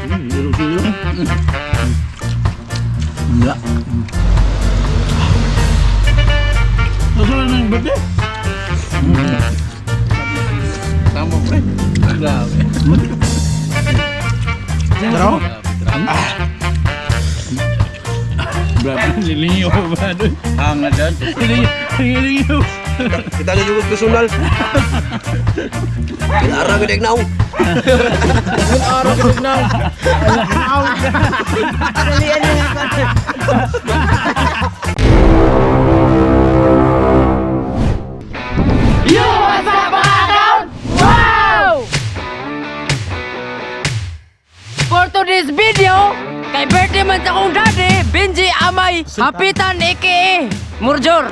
Silo. Wala. Nasa na yung birthday? Tama, pre. Grabe. Pero? Grabe, nilingiw ba doon? Hanga dyan. Nilingiw. Kita na juga personal. Kinara gid naong. Araw ka na. Dalian niya nga. Yo, what's up, mga account? Wow! For today's video, kay birthday man sa akong daddy, Benji Amay, Hapitan aka Murjor.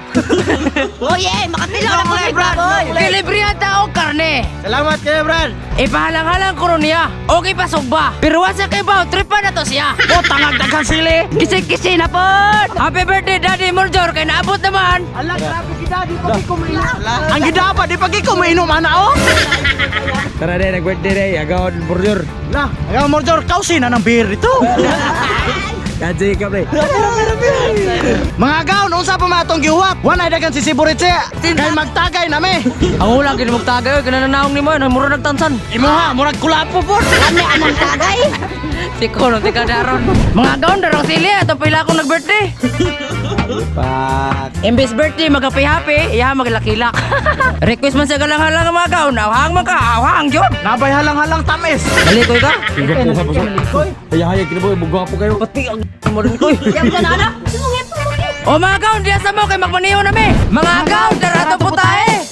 Oh yeah, makatilaw na po si Brad. Kilibrihan ta og karne. Salamat kayo, Brad. Ipahalang-halang ko ron niya. Okay pa sugba. Pero wa sa kay baw, tripa na to siya. O, tangag daghang sili. Kisi-kisi na pod. Happy birthday, Daddy Murjor, kay naabot naman. Ala, grabe kita. Di pa kumiinom. Ang gidapa, di pa kumiinom, ana, oh. Tara de, nag-birthday day, agaw burjur. Lah, agaw morjor, kausin na ng beer ito. Kadji ka, pre. Mga gaon, unsa pa matong gihuwat? Wanay dagan si Siburitse. Kay magtagay nami. Ang ulang kinimugtagay, kinananaong ni mo, mura nagtansan. Imuha, murag kulapo po. Kami anang tagay. Si Kono, ti daron. Mga gaon, darong sili, ato pila akong nag-birthday. Pak. Imbes birthday, magapi-happy, iya maglakilak. Request man sa galang-halang ang mga gaon, awhang man ka, awhang yun. Nabay halang-halang tamis. Malikoy ka? Hayag, kinaboy, bugwapo kayo. Pati ang mo rin koy. Diyan ka na anak. O mga gaon, diya sa mo, kay magmaniho nami. Mga gaon, darato po tayo.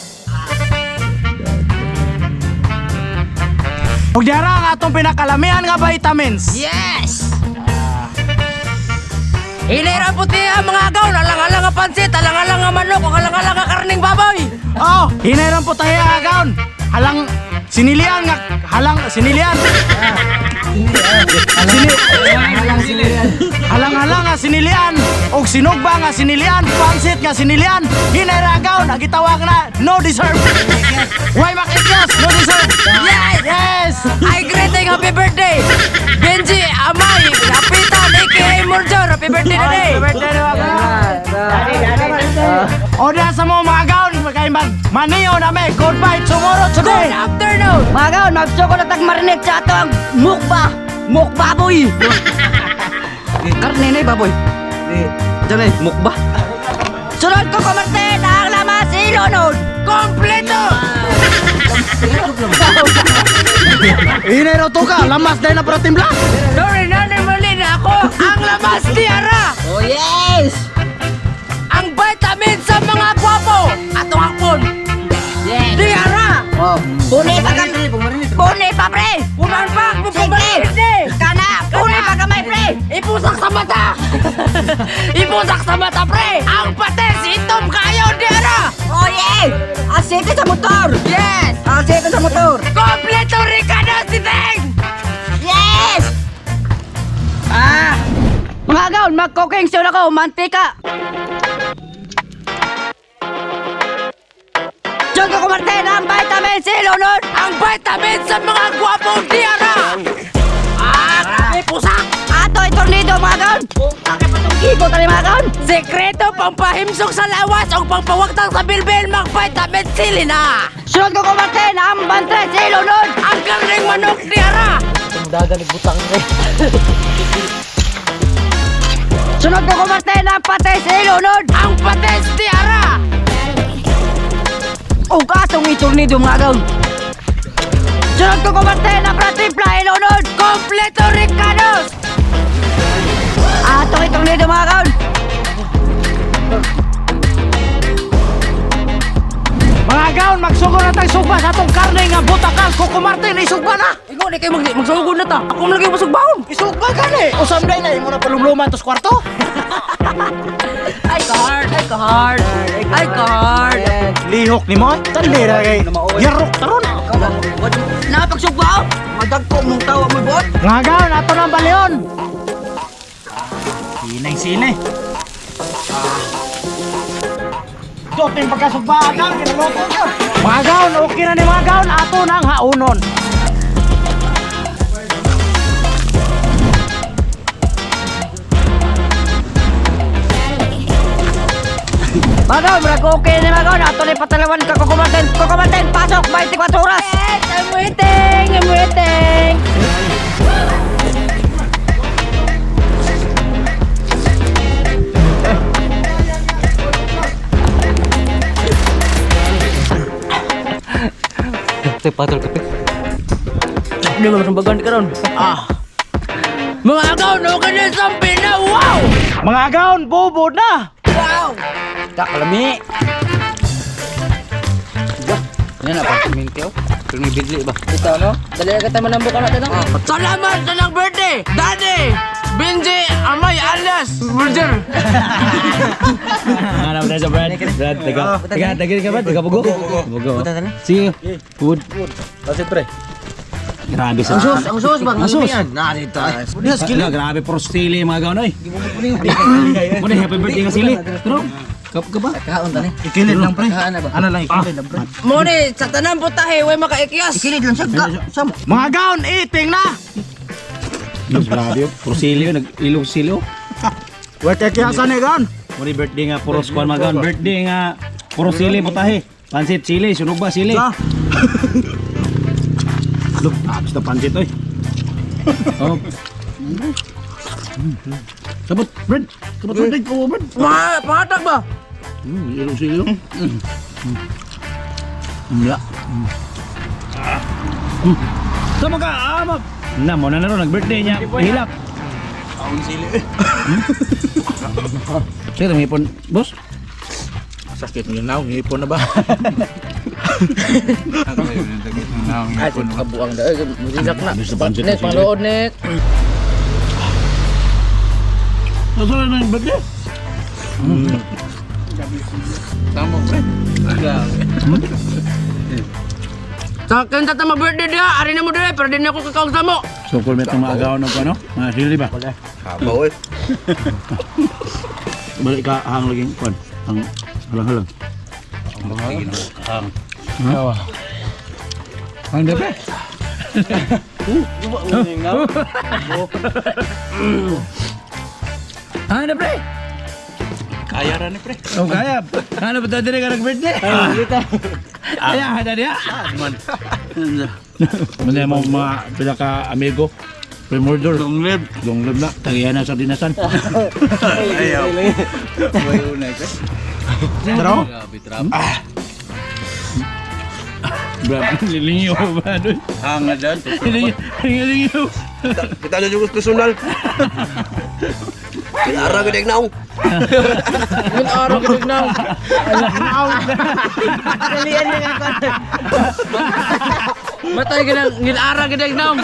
Ug diara ang atong pinakalamian nga vitamins. Yes! Hinira puti ang mga gaon, alang-alang nga pansit, alang-alang nga manok, ug alang-alang nga karning baboy. Oh, hinairan po tayo agaon. Halang sinilian nga halang sinilian. Sini Halang-halang nga sinilian og sinugba nga sinilian, pansit nga sinilian. Hinairan agaon ang gitawag na no deserve. Why makikyas? No deserve. Yes! Yes. I greeting happy birthday! Benji, Amay, Kapitan, aka Murjor, happy birthday today! O diha sa mo mga gaon kay mag maniyo na me. Goodbye tomorrow Good today. afternoon! Mga gaon, magsuko na tag marinate sa ato ang mukba. Mukbaboy. Karne na baboy. Diyan eh, mukba. Sunod ko kumartin ang lamas ilunod. Kompleto! Hinairan to ka, lamas dahil na para timbla. Sorry, nanay mali na ako! Ang lamas tiara! Oh yes. Ang vitamin sa mga gwapo! Atong akpon! Yes. Tiara! Oh, puni pa kami. Puni pa pre. Puman pa! Sige. Puman Kana, puni pa kamay pre. Ipusak sa mata! Ipusak sa mata, pre! Ang pates, itom kayo, tiara! Oh yeah. Asete sa motor. Yes! Asete sa motor. Kompleto Ricardo si Teng! Yes! Ah! Mga gaon, mag-cooking show ako, mantika. Diyan ko kumartin ang vitamin C, lunod! Ang vitamin sa mga gwapong diara! Ah, grabe, pusak! Ato ay tornado, mga gaon! Bakit pa itong gigo tali, mga gaon? Sekreto pampahimsog sa lawas o pampawagtang sa bilbil, mag-vitamin C na! Sunod ko kumartin ang bantre C, lunod! Ang karning manok diara! Sunod ko kumartin ang pate C, lunod! Ang pates diara! O atong itornado, mga gaon! Sunod ko kumartin ang pratimpla, lunod! Kompleto Ricados! Ato ay tornado, mga gaon! Mga gaon, magsugo na tayo sugba sa atong karne nga butakal. Kuko Martin, isugba na! Ikaw, di kayo magsugod na ta. Ako man lagi masugbaon. Isugba ka ni! Usam day na, imo na palumluman tos kwarto. Ay, ka-hard! Ay, ka-hard! Ay, ka-hard! Lihok ni mo, talira kay yarok taron. Napagsugba, oh! Madagko mong tawa mo, bot! Mga gaon, ato na ang baleon. Hinay sili. Dot yung pagkasugba, agaw, kinaloto ka. Mga gaon, okay na ni mga gaon, ato na ang haunon. Agaw, murag okay ni mga ato ni patalawan ka kukumanten. Kukumanten, pasok 24 oras. I'm waiting, I'm waiting. Hindi mo masambagan karon. Ah. Mga agaw, no kini sampi na. Wow! Mga agaon, bubod na! Wow! Takalami. Yan na pa mintiyo. Pero may bidli ba? Ito no? Dali ka tayo manambok ka na ito. Salamat sa nang birthday! Daddy! Benji! Amay! Alias! Burger! Ano ba sa Brad? Brad, taga. Taga, taga ka Brad, taga bugo. Bugo. Sige. Food. Kasi pre. Grabe sa. Ang sus ba? Ang sus. Yes, Ala, grabe puro sili mga gaon oy. Muna happy birthday nga sili. Pero kap ka ba? Ikilid lang pre. Ano lang ikilid lang pre. Mone, sa tanan putahe, way makaikyas! Mga gaon, eating na! Yes, grabe oh. Puro sili oh, nag-ilog sili oh. Wala kay kiyasan eh gaon. Muna birthday nga puro squad mga gaon. Birthday nga puro sili putahe. Pansit sili, sunog ba sili? Ah. Look, tapos na pansit oy. Oh. Sabot, Brad. Sabot, Brad. Oh, Brad. Mga, pangatag ba? Ilog sili. Wala. Sama ka, ama. Na mo na ron nag-birthday niya. Hilak. Aon sili eh. Sige, ngipon, boss. Sakit ng naong, ngipon na ba? Sakit ng naong, ngipon na ba? Kabuang da, musilak na. Gusto pansit Net, panglood net. Nasa na yung birthday? Tama pre. Grabe. Sa akin sa tama birthday diha, ari na mo dire, pero di na ako kakaog sa mo. So, kung may itong maagaw ng ano, mga sili ba? Habaw eh. Balik ka, hang laging, kwan. Ang halang-halang. Hang. Hang dapat. Hang na pre. Kaya ra ni pre. Oh, kaya. Ano ba tayo ka nag-birthday? Kaya, hada niya. Man. Muna mo mga pinaka-amigo. Primordial. Long live. Long live na. Tagiyan na sa dinasan. Ayaw. Way unay pre. Tara. Grabe trap. Grabe, lilingiw ba doon? Hang na dyan. Lilingiw. Kita na yung personal. Kinara ko deg naong. Ngin araw gid na. Matay ka nang ngin araw gid na.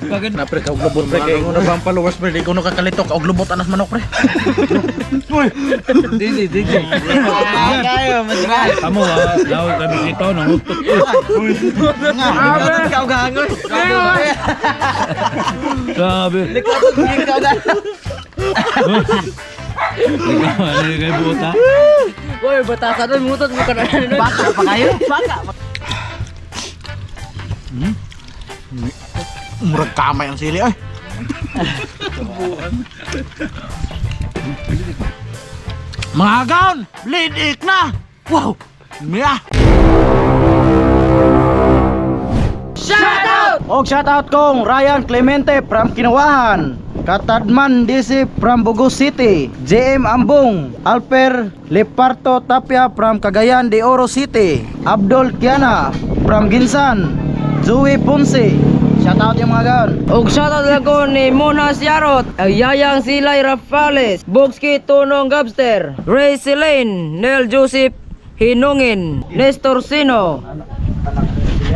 Bakit? Na pre, kaog lubot pre. Kaya na bang paluwas pre. Di ko nakakalitok. Kaog lubot anas manok pre. Dili, dili. Kamu ah, law kami dito nang Grabe. Ikaw, ano yung kay buta? Uy, batasan doon, mutot mo ka na. Baka pa kayo? Baka. Murag kamay ang sili ay. Mga gaon, lidik na! Wow! Mia! Shout out! Og shout out kong Ryan Clemente from Kinawahan, Katadman DC from Bugos City, JM Ambong, Alper Leparto Tapia from Cagayan de Oro City, Abdul Kiana from Ginsan, Zoe Ponce. Shout out yung mga gaon. Og shoutout lang ko ni Mona Siarot, Yayang Silay Rafales, Bogski Tunong Gabster, Ray Selene, Nel Joseph Hinungin, Nestor Sino,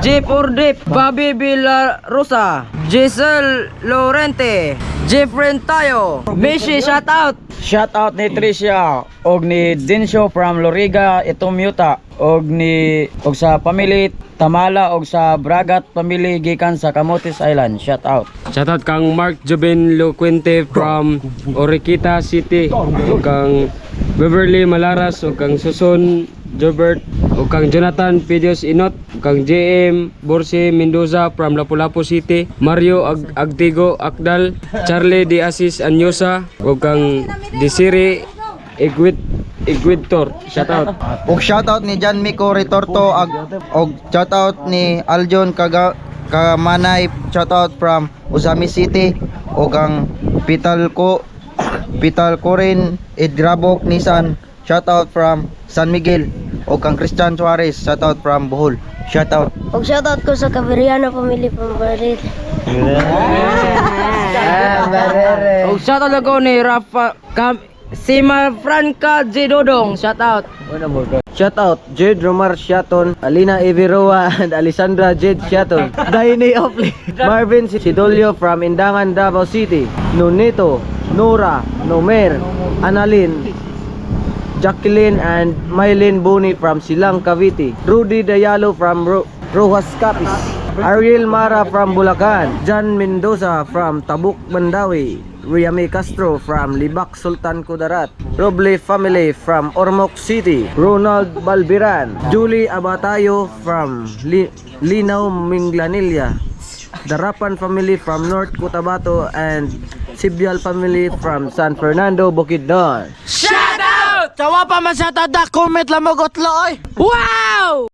Jeep Ordip, Bobby Villarosa, Giselle Lorente, Jeffrey Tayo, Mishi shoutout! Shout out ni Tricia og ni Dinsho from Loriga Itumyuta og ni og sa family Tamala og sa Bragat family gikan sa Camotes Island. Shout out. Shoutout kang Mark Jobin Loquente from Oriquita City ug kang Beverly Malaras ug kang Suson Jobert ug kang Jonathan Pidios Inot ug kang JM Borse Mendoza from Lapu-Lapu City, Mario Agtigo Akdal, Charlie De Asis Anyosa ug kang Desiree Igwit Igwidtor. Shout out. Og shoutout ni John Miko Retorto ag og shoutout ni Aljon Kaga Kamanay, shoutout from Ozamiz City, og ang Pital Corin Edgrabok Nissan, shoutout from San Miguel, og kang Christian Suarez, shoutout from Bohol. Shoutout. Og shoutout ko sa Caveriano family from Baril. Og shoutout ako ni Rafa Cam Sima Franca G. Dodong, shoutout. Shout out Jade Romar Shaton, Alina Iviroa and Alessandra Jade Shaton. Daini Opley, Marvin Sidolio from Indangan, Davao City, Nonito, Nora, Nomer, Annalyn, Jacqueline and Mylene Boni from Silang, Cavite, Rudy Dayalo from Rojas Capiz, Ariel Mara from Bulacan, John Mendoza from Tabuk, Mandawi, Riame Castro from Libak, Sultan Kudarat, Roble family from Ormoc City, Ronald Balbiran, Julie Abatayo from Linaw, Minglanilla, Darapan family from North Cotabato, and Sibyal family from San Fernando, Bukidnon. Tawa pa man sa tada, comment lang mo gotlo oy. Wow!